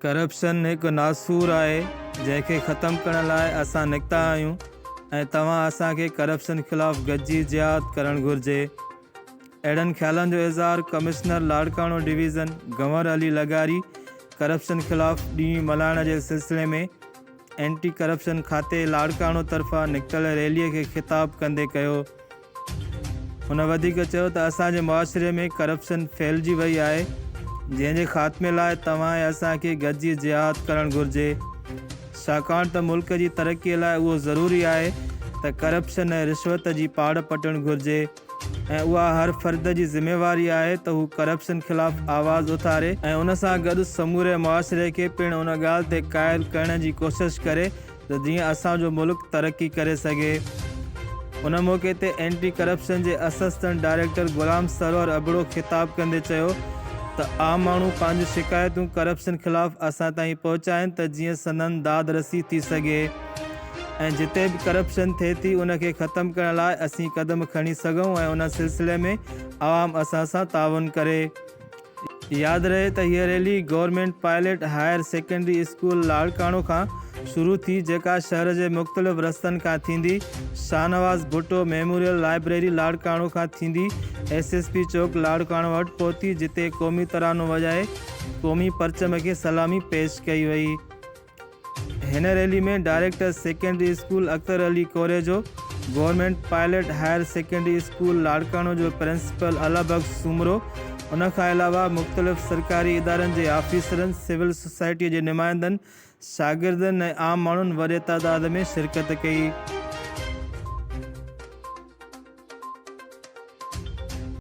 Corruption هڪ ناسور آهي جنهن کي ختم ڪرڻ لاء اسان نڪتا آهيون ۽ توهان اسان کي ڪرپشن خلاف گڏجي جهاد ڪرڻ گهرجي. اهڙن خيالن جو اظهار commissioner Larkana division Gunvor Ali لغاري ڪرپشن خلاف ڏينهن ملهائڻ جي سلسلي ۾ اينٽي ڪرپشن کاتي لاڙڪاڻو طرفان نڪتل ريلي کي خطاب ڪندي ڪيو. هن وڌيڪ چيو ته اسان جي معاشري ۾ ڪرپشن ڦهلجي وئي آهي جنهن جي خاتمي لاء توهان ۽ اسان کي گڏجي جهاد ڪرڻ گهرجي ڇاڪاڻ ته ملڪ جي ترقي لاء اهو ضروري آهي ته ڪرپشن ۽ رشوت جي پاڙ پٽڻ گهرجي ۽ اها هر فرد جي ذميواري آهي ته هو ڪرپشن خلاف آواز اٿاري ۽ ان سان گڏ سموري معاشري کي پڻ ان ڳالهه تي قائل ڪرڻ جي ڪوشش ڪري ته جيئن اسان جو ملڪ ترقي ڪري سگهي. ان موقعي تي اينٽي ڪرپشن جي اسسٽنٽ ڊائريڪٽر غلام سرور ابڙو خطاب ڪندي چيو ته عام ماڻهو پنهنجون شڪايتون ڪرپشن خلاف اسان تائين پهچائين ته جيئن سندن داد رسي ٿي سگهي ۽ جتي به ڪرپشن ٿئي ٿي ان کي ختم ڪرڻ لاء اسين قدم کڻي سگهون ۽ ان سلسلي ۾ عوام اسان سان تعاون ڪري. ياد رهي ته هيء rally government pilot higher secondary school Larkana کان شروع ٿي جيڪا شهر جي مختلف رستن کان ٿيندي شاهنواز ڀٽو ميموريل لائبريري لاڙڪاڻو کان ٿيندي ايس ايس پي چوڪ لاڙڪاڻو وٽ پهتي جتي قومي ترانو وڄائي قومي پرچم کي سلامي پيش ڪئي وئي. هن rally ۾ director secondary school Akhtar Ali Korejo, government pilot higher secondary school Larkana جو پرنسپل الله بخش سومرو، ان کان علاوه مختلف سرڪاري ادارن جي آفيسرن، سول سوسائٽيء جي نمائندن، شاگردن ۽ عام ماڻهن وڏي تعداد ۾ شرڪت ڪئي.